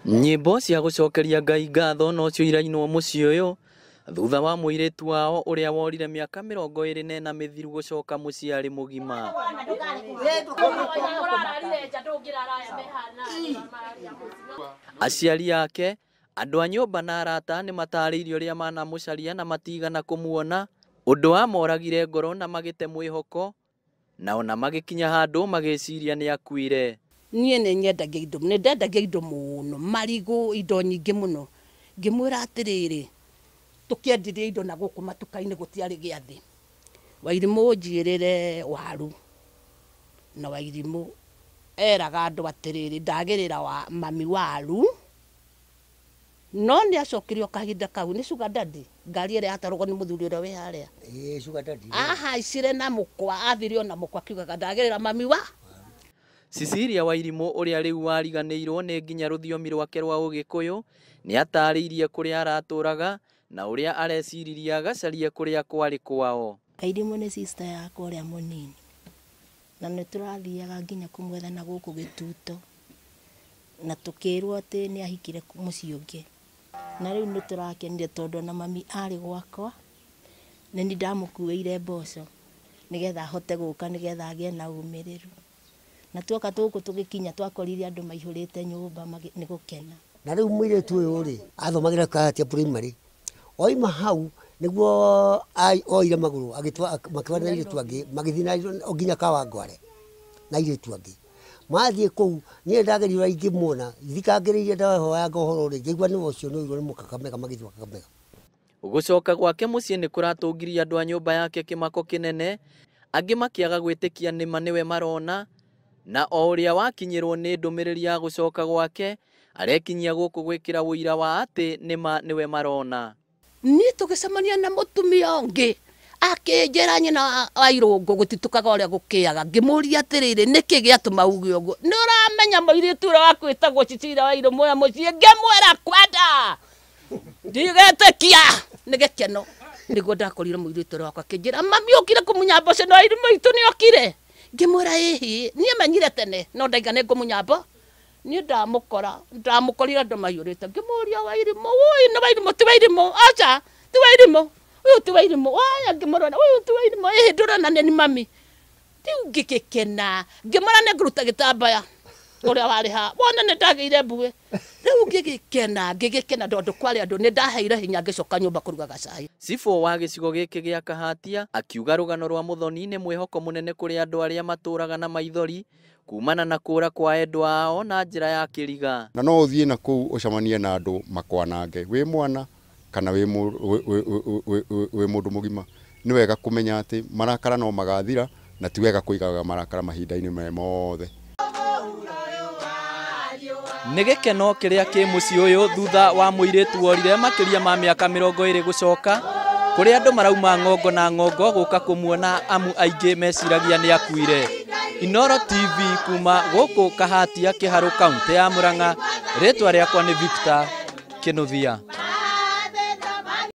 Nyĩmbo cia gũcokeria Ngai ngatho nocio irainwo mũciĩ ũyũ thutha wa mũirĩtu wao ũrĩa worire mĩaka 24 mĩthiru gũcoka mũciĩ arĩ mũgima. Aciari ake, andũ a nyũmba na arata nĩ matarĩirie ũrĩa manamũcaria na matigana kũmuona, ũndũ wamoragire ngoro na magĩte mwĩhoko, na ona magĩkinya handũ magĩciria nĩ akuire. Niĩ nĩ nyendagia indo, nĩ ndendagia indo mũno, marigũ, indo nyingĩ mũno. Ngĩmwĩra atĩrĩrĩ, tũkĩendirie indo na gũkũ matuka-inĩ gũtiarĩ gĩathĩ. Wairimũ njĩrĩre waru, na Wairimũ eraga andũ atĩrĩrĩ, ndagĩrĩra wa mami waru, no nĩ acokirio kahinda kau nĩ sugar daddy, ngari ĩrĩa yatwaragwo nĩ mũthuri ũrĩa wĩ harĩa. Ĩĩ, sugar daddy. Ahaicire na mũkwa, athire ona mũkwa akiugaga ndagĩrĩra mami wa. Cecilia Wairimũ ũrĩa rĩu wariganĩirwo nĩ nginya rũthiomi rwake rwa Ũgĩkũyũ nĩ atarĩirie kũrĩa aratũraga na ũrĩa areciririe agacarie kũrĩa kwarĩ kwao. Wairimũ nĩ sister yakwa ũrĩa mũnini, na nĩ tũrathiaga nginya kũmwetha na gũkũ Gĩtuto, na tũkĩrwo atĩ nĩ ahikire mũciĩ ũngĩ. Na rĩu nĩ tũrakenire tondũ ona mami arĩ gwakwa, nĩ niĩ ndamũkuĩire mboco nĩgetha ahote gũka, nĩgetha agĩe na ũmĩrĩru. Na tuoka tũkũ tũgĩkinya twakorire andũ maihũrĩte nyũmba nĩ gũkena. Na rĩu mũirĩtu ũyũ rĩ, athomagĩra Kahatia Primary. Oima hau nĩguo oire magũrũ agĩtwa makĩona na airĩtu angĩ magĩthiĩ na nginya Kawangware na airĩtu angĩ. Mathiĩ kũu niĩ ndageririe ũrĩa ingĩmuona, thikangĩrĩirie ndahoyaga ũhoro rĩ, ngĩigua nĩ ũcio nĩ ũirwo nĩ mũka Kakamega magĩthiĩ Kakamega. Gũcoka gwake mũciĩ nĩ kũratũngirie andũ a nyũmba yake kĩmako kĩnene, angĩ makĩaga gwĩtĩkia nĩma nĩwe marona, na o ũrĩa wakinyĩrwo nĩ ndũmĩrĩri ya gũcoka gwake arekinyia gũkũ gwĩkĩra ũira wa atĩ nĩma nĩwe marona. Niĩ tũgĩcemania na mũtumia ũngĩ akĩnjĩra nyina wa Irũngũ gũtitukaga ũrĩa gũkĩaga, ngĩmũria atĩrĩrĩ, nĩkĩ gĩatũma uge ũguo? Nĩ ũramenya mũirĩtu ũrĩa waku wĩtagwo Cecilia Wairimũ ũrĩa mũciĩ? Ngĩmwĩra kwenda ndigetĩkia nĩ gĩkeno. Nĩguo ndakorire mũirĩtu ũrĩa wakwa akĩnjĩra, mami ũkire kũmunya mboco na Wairimũ witũ nĩ okire. Ngĩmwĩra ĩhĩ, niĩ menyire tene no ndaiga nĩ ngũmunya mbo. Niĩ ndamũkora, ndamũkorire andũ maiyũrĩte, ngĩmũria Wairimũ, ũi nĩ Wairimũ, ti Wairimũ, aca, ti Wairimũ, ũyũ ti Wairimũ, aya ngĩmũrora, ũyũ ti Wairimũ, ĩhĩ ndũrona nĩ mami. Rĩu ngĩgĩkena, ngĩmwĩra nĩ ngũruta gĩtambaya ũrĩa warĩ haha, wona nĩ ndagĩire mbuĩ. Rĩu ngĩgĩkena, ngĩgĩkena tondũ kwarĩ andũ, nĩ ndaheire hinya ngĩcoka nyũmba kũruga gacai. Cibũ wa gĩcigo gĩkĩ gĩa Kahatia akiuga rũgano rwa Muthoni nĩ mwĩhoko mũnene kũrĩ andũ arĩa matũraga na maithori kumana na kũra kwa endwa ao na njĩra ya kĩriga. Na no ũthiĩ na kũu ũcemanie na andũ makwanange wĩ mwana kana wĩ mũndũ mũgima. Nĩ wega kũmenya atĩ marakara no magathira na ti wega kũigaga marakara mahinda-inĩ me mothe. Nĩ gĩkeno kĩrĩa kĩ mũciĩ ũyũ thutha wa mũirĩtu worire makĩria ma mĩaka 20 gũcoka, kũrĩa andũ marauma ng'ongo na ng'ongo gũka kũmuona amu aingĩ meciragia nĩ akuire. Inooro TV kuma gũkũ Kahatia Kĩharũ kaunti ya Murang'a, rĩtwa rĩakwa nĩ Victor Kĩnuthia.